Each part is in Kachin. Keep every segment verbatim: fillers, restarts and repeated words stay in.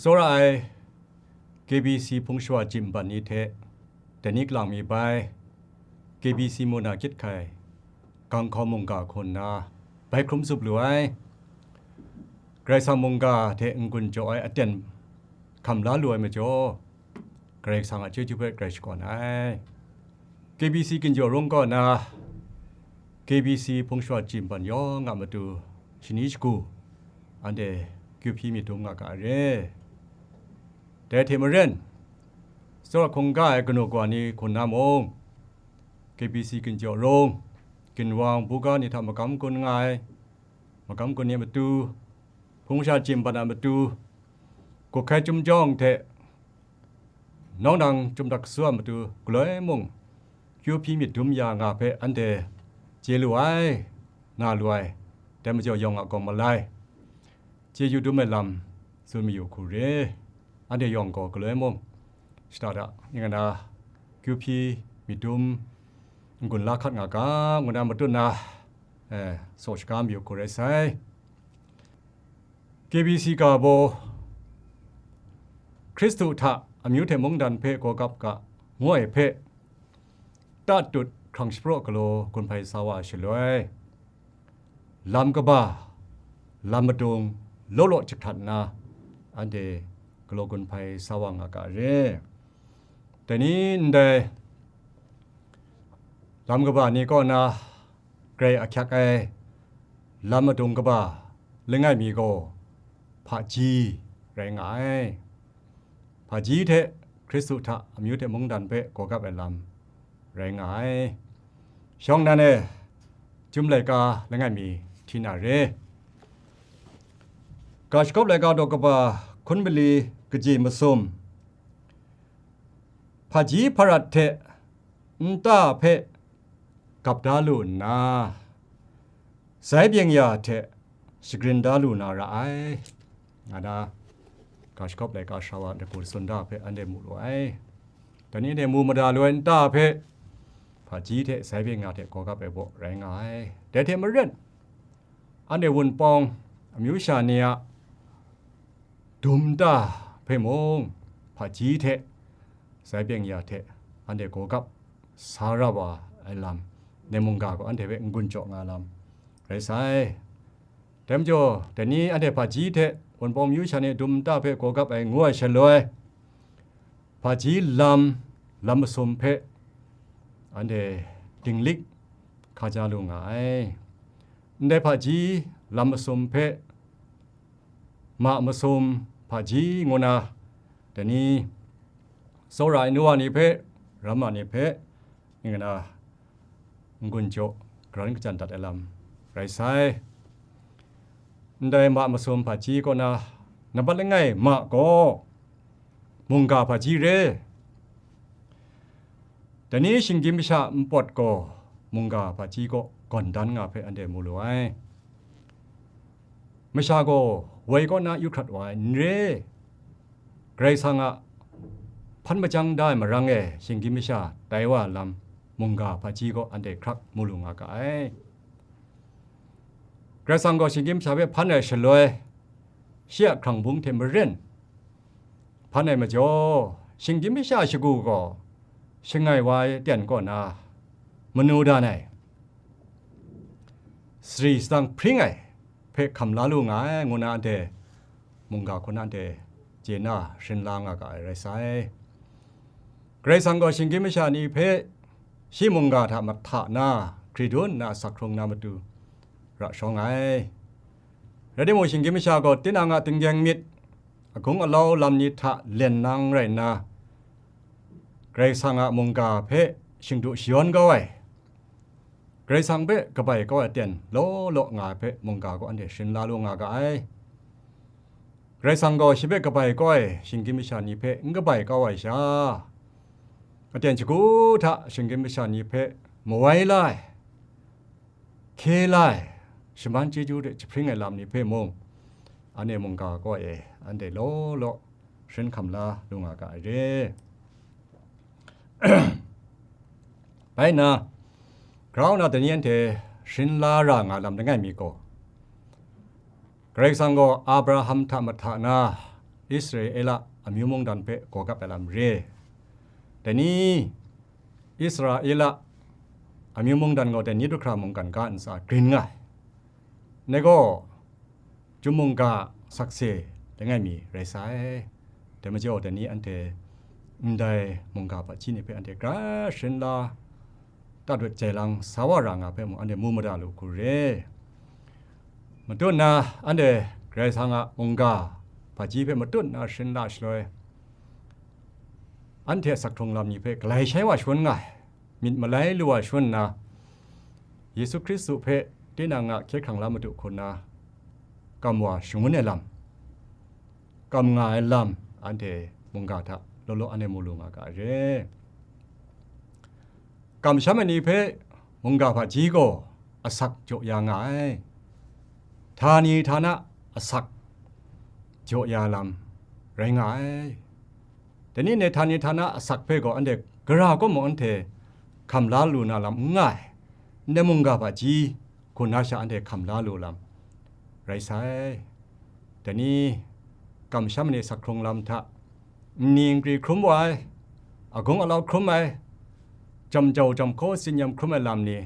Tsawra ai K B C hpung shawa jim ban ni hte, dai ni kalang mi bai, K B C mung na kyit hkai, gang hkawm mungga hku nna, bai hkrum zup lu ai. Karai Kasang mungga hte n-gun jaw ai aten hkam la lu ai majaw, Karai Kasang a chyeju hpe grai shakawn ai. K B C Ginjaw Rung kaw na K B C hpung shawa jim ban yawng a matu shani shagu, anhte kyu hpyi myit dum nga ga ai re. Dai hte maren, tsawra hkungga ai kanu kawa ni hku nna mung, K B C Ginjaw Rung, ginwang buga ni hta magam gun nga ai, magam gun ni a matu, hpung shawa jim ban a matu, gup hkai chyum jawng hte nawng nang chyum dat kasa a matu galoi mung, kyu hpyi myit dum ya nga hpe anhte chye lu ai, na lu ai, dai majaw yawng a gawng malai, chyeju dum ai lam tsun mayu hku re. Anhte yawng gaw galoi mung, shada da, ning ana, kyu hpyi myit dum n-gun la hkat nga ga, ngu na matut na, eh, saw shaga mayu hku rai sai. K B C ga baw, Hkristu hta amyu hte mungdan hpe gaw gap ga, ngu ai hpe, tatut hkrang shapraw galaw gun hpai sa wa ai shaloi, lam kaba, lam madung, law law jahkrat nna, anhte galaw gun hpai sa wa nga ga re. Dai ni ndai lam kaba ni kaw na grai ahkyak ai lam madung kaba langai mi gaw hpaji rai nga ai. Hpaji hte Hkristu hta amyu hte mungdan hpe gaw gap ai lam rai nga ai. Shawng nan e, Chyum laika langai mi hti na re. Ga shagawp laika daw kaba hkun mali kaji masum, hpaji hparat hte nta hpe gap da lu nna, sai byeng ya hte shagrin da lu na ra ai, nga na, ga shagawp laika sara wa dapu tsun da hpe anhte mu lu ai. Dai ni anhte mu mada lu ai nta hpe, hpaji hte sai byeng ya hte gaw gap ai baw rai nga ai. Dai hte maren, anhte Wunpawng amyu sha ni a dum nta hpe mung, hpaji hte sai byeng ya hte anhte gaw gap sa ra wa ai lam, dai mungga gaw anhte hpe n-gun jaw nga lam rai sai. Dai majaw, dai ni anhte hpaji hte Wunpawng amyu sha ni dum nta hpe gaw gap ai ngu ai shaloi, hpaji lam, lam masum hpe anhte dinglik hkaja lu nga ai. Ndai hpaji lam masum hpe ma masum hpaji ngu na, dai ni, tsawra ai nu wa ni hpe, ramma ni hpe, ning na, n-gun jaw, garan kajan dat ai lam rai sai. Ndai ma masum hpaji kaw na, nambat langai ma gaw, mungga hpaji re. Dai ni shinggyim masha npawt gaw, mungga hpaji kaw gawn dan nga hpe anhte mu lu ai. Masha gaw woi kaw na yu hkrat wa ai n re, Karai Kasang a hpan majang da ai marang e shinggyim masha tai wa lam, mungga hpaji kaw anhte hkrak mu lu nga ga ai. Karai Kasang gaw shinggyim masha hpe hpan ai shaloi, shi a hkrang bung hte maren hpan ai majaw, shinggyim masha shagu gaw shangai wa ai aten kaw na, manu dan ai, sari sadang hpring ai hpe hkam la lu nga ai, ngu na anhte mungga hku na anhte chye na, sharin la nga ga ai rai sai. Karai Kasang gaw shinggyim masha ni hpe shi mungga hta mahta na, hkri dun nna asak hkrung na matu ra shawng ai. Rai timung, shinggyim masha gaw tinang a tinggyeng myit, agung alau lam ni hta len nang rai nna, Karai Kasang a mungga hpe shingdu shayawn kau ai, Karai Kasang hpe kabai kau ai aten law law nga ai hpe mungga gaw anhte sharin la lu nga ga ai. Karai Kasang gaw shi hpe kabai kau ai shinggyim masha ni hpe n kabai kau ai sha, aten shagu hta shinggyim masha ni hpe mawai la ai, hkye la ai, shaman chyeju hte jahpring ai lam ni hpe mung, anhte mungga kaw e, anhte law law sharin hkam la lu nga ga ai re. Bai nna, grau nna dai ni anhte sharin la ra nga lam langai mi gaw, Karai Kasang gaw Abraham hta mahta na, Israela amyu mungdan hpe gaw gap ai lam re. Dai ni, Israela amyu mungdan gaw dai ni du hkra mungkan ga ntsa grin nga ai. Dai gaw, chyum mungga sakse langai mi rai sai. Dai majaw, dai ni anhte ndai mungga hpaji ni hpe anhte gara sharin la, tatut jai lang sa wa ra nga hpe mung, anhte mu mada lu hku re. Matut na, anhte Karai Kasang a mungga hpaji hpe matut na sharin la shaloi, anhte asak hkrung lam ni hpe galai shai wa shangun nga ai, myit malai lu wa shangun nna, Yesu Hkristu hpe tinang a hkye hkrang la Madu hku nna kam wa shangun ai lam, kam nga ai lam, anhte mungga hta law law anhte mu lu nga ga ai re. Kamsham ai ni hpe mungga hpaji gaw asak jaw ya nga ai. Htani htana asak jaw ya lam rai nga ai. Dai ni, htani htana asak hpe gaw anhte gara kaw mung anhte hkam la lu na lam n nga ai. Ndai mungga hpaji hku na sha anhte hkam la lu lam rai sai. Dai ni, kamsham ai ni asak hkrung lam hta nni nkri hkrum wa ai, agung alau hkrum ai, jam jau jam hkaw tsin-yam hkrum ai lam ni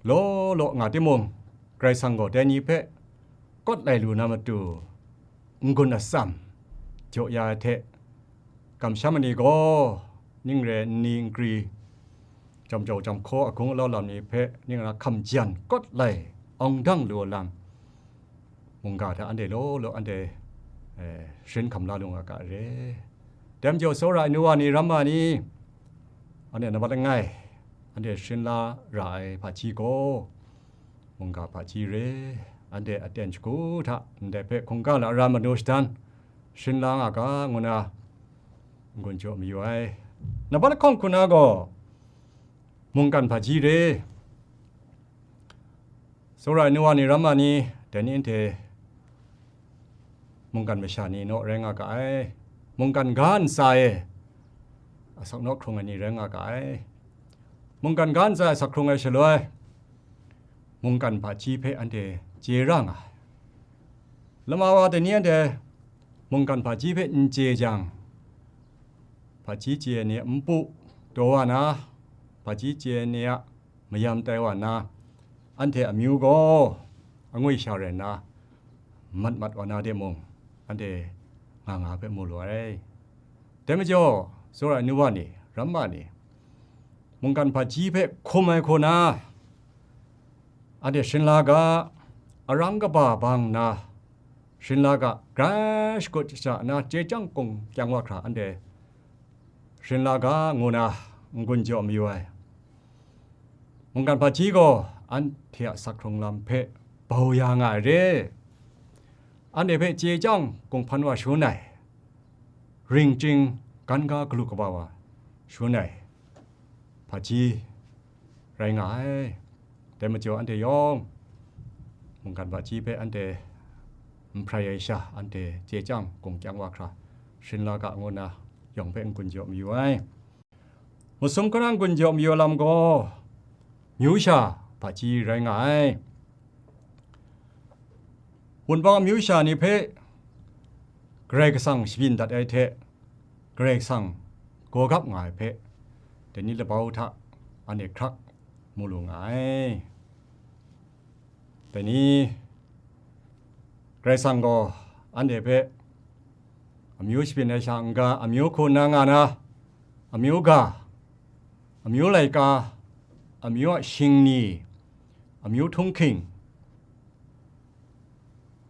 law law nga timung, Karai Kasang gaw dai ni hpe kawt lai lu na matu, n-gun atsam jaw ya ai hte, kamsham ai ni gaw ning re nni nkri, jam jau jam hkaw agung alau lam ni hpe ning na hkam jan kawt lai, awng dang lu ai lam, mungga hta anhte law law anhte, eh, sharin hkam la lu nga ga ai re. Dai majaw, tsawra ai nu wa ni, ramma ni, anhte nambat langai, anhte sharin la ra ai hpaji gaw, mungga hpaji re, anhte aten shagu hta ndai hpe hkungga lara manu shadan, sharin la nga ga, ngu na n-gun jaw mayu ai. Nambat lahkawng hku na gaw, mungkan hpaji re, tsawra ai nu wa ni, ramma ni, dai ni anhte mungkan masha ni naw rai nga ga ai. Mungkan ga ntsa e asak naw hkrung ai ni rai nga ga ai. Mungkan ga ntsa e asak hkrung ai shaloi, mungkan hpaji hpe anhte chye ra nga ai. Lama wa dai ni anhte mungkan hpaji hpe n chye jang, hpaji chye ai ni a npu taw wa na, hpaji chye ai ni a mayam tai wa na, anhte amyu gaw angwi sha rai nna, mat mat wa na de mung, anhte nga nga hpe mu lu ai. Dai majaw, tsawra ai nu wa ni, ramma ni, mungkan hpaji hpe hkum ai hku na, anhte sharin la ga, arang kaba bang nna, sharin la ga, grai shakut shasha nna, chye chyang kung kyang wa hkra anhte sharin la ga, ngu na n-gun jaw mayu ai. Mungkan hpaji gaw anhte a asak hkrung lam hpe bau ya nga ai re. Anhte hpe chye chyang kung hpan wa shangun ai, ring chying gan ga galu kaba wa shangun ai hpaji rai nga ai. Dai majaw, anhte yawng mungkan hpaji hpe anhte n hprai ai sha, anhte chye chyang kung kyang wa hkra sharin la ga, ngu na yawng hpe n-gun jaw mayu ai. Masum hkra n-gun jaw mayu lam gaw, myu sha hpaji rai nga ai. Wunpawng amyu sha ni hpe Karai Kasang shabyin dat ai hte, Karai Kasang gaw gap nga ai hpe, dai ni labau hta anhte hkrak mu lu nga ai. Dai ni, Karai Kasang gaw anhte hpe amyu shabyin ai sha n-ga, amyu hku nna nga na, amyu ga, amyu laika, amyu a shingni, amyu htunghking,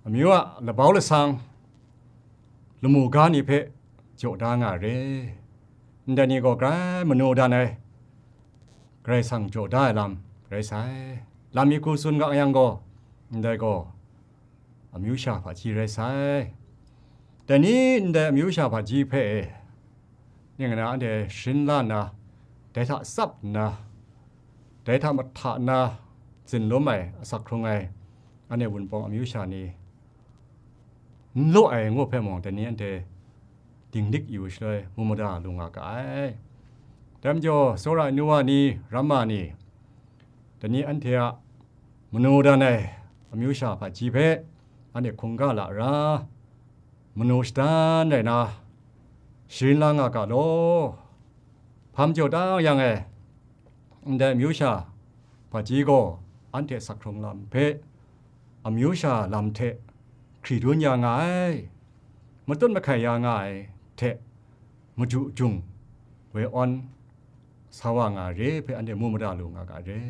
amyu a labau lasang, lamu ga ni hpe jaw da nga ai re. Ndai ni gaw grai manu dan ai, Karai Kasang jaw da ai lam rai sai. Lam mi hku tsun ga yang gaw, ndai gaw amyu sha hpaji rai sai. Dai ni ndai amyu sha hpaji hpe e, ning na anhte sharin la nna, dai hta tsap nna, dai hta mahta nna, zinlum ai, asak hkrung ai, anhte Wunpawng amyu sha ni n law ai ngu hpe mung, dai ni anhte dinglik yu shaloi mu mada lu nga ga ai. Dai majaw, tsawra ai nu wa ni, ramma ni, dai ni anhte a manu dan ai amyu sha hpaji hpe anhte hkungga lara manu shadan rai na, sharin la nga ga law. Hpa majaw tang yang e, ndai amyu sha hpaji gaw anhte asak hkrung lam hpe amyu sha lam hte hkri dun ya nga ai, matut mahkai ya nga ai hte madu jung woi awn sa wa nga re hpe anhte mu mada lu nga ga re.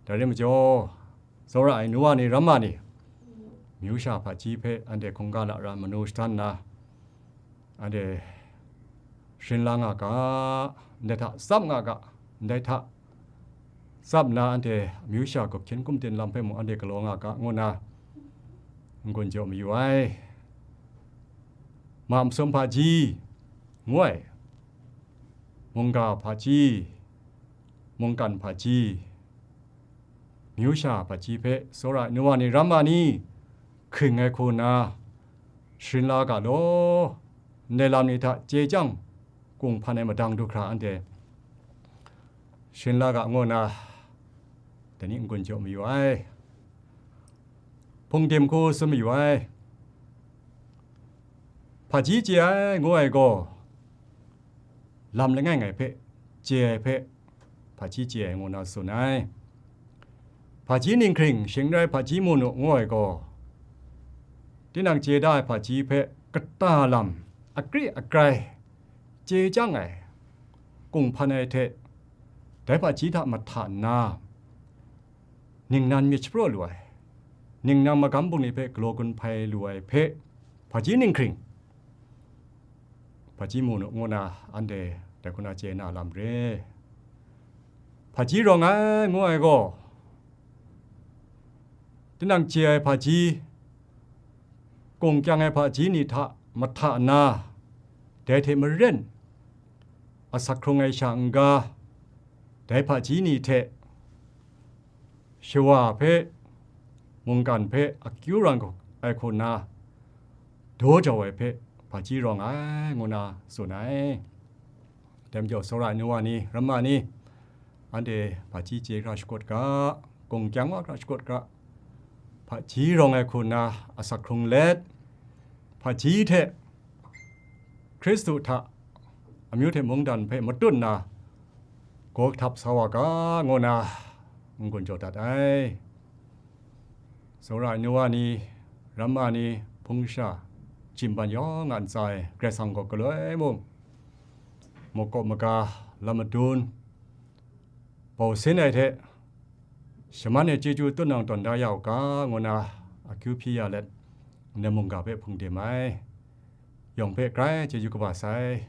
Dai rai majaw, tsawra ai nu wa ni, ramma ni, amyu sha hpaji hpe anhte hkungga lara manu shadan nna, anhte sharin la nga ga, ndai hta tsap nga ga, ndai hta tsap nna anhte amyu sha gup hkyen gumtin lam hpe mung anhte galaw nga ga, ngu nna n-gun jaw mayu ai. Ma masum hpaji, ngu ai, mungga hpaji, mungkan hpaji, amyu sha hpaji hpe tsawra ai nu wa ni, ramma ni, hkring ai hku nna sharin la ga law. Ndai lam ni hta chye chyang, kung hpan ai madang du hkra anhte sharin la ga, ngu nna dai ni n-gun jaw mayu ai. Hpung dim hku tsun mayu ai. Hpaji chye ai ngu ai gaw, lam langai ngai hpe chye ai hpe hpaji chye ai ngu nna tsun ai. Hpaji ninghkring, shing n rai hpaji munu ngu ai gaw, tinang chye da ai hpaji hpe kata lam, akri agrai, chye chyang ai, kung hpan ai hte dai hpaji hta mahta nna, ningnan myit shapraw lu ai, ningnan magam bungli hpe galaw gun hpai lu ai hpe, hpaji ninghkring, hpaji munu ngu nna anhte dai hku na chye na lam re. Hpaji rawng ai ngu ai gaw, tinang chye ai hpaji, kung kyang ai hpaji ni hta mahta nna, dai hte maren asak hkrung ai sha n-ga, dai hpaji ni hte shawa hpe, mungkan hpe akyu rau ai hku nna, daw jau ai hpe hpaji rawng ai, ngu nna tsun ai. Dai majaw, tsawra ai nu wa ni, ramma ni, anhte hpaji chye hkra shakut ga, kung kyang wa hkra shakut ga, hpaji rawng ai hku nna asak hkrung let, hpaji hte Hkristu hta amyu hte mungdan hpe matut nna, gaw kahtap sa wa ga, ngu nna n-gun jaw dat ai. Tsawra ai nu wa ni, ramma ni, hpung sha, jimban yawng a ntsa e Karai Kasang gaw galoi mung, makawp maga, lam madun, bau sin ai hte, shaman e chyeju tutnang tawn da ya u ga, ngu nna akyu hpyi ya let, ndai mungga hpe hpung dim ai. Yawng hpe grai chyeju kaba sai,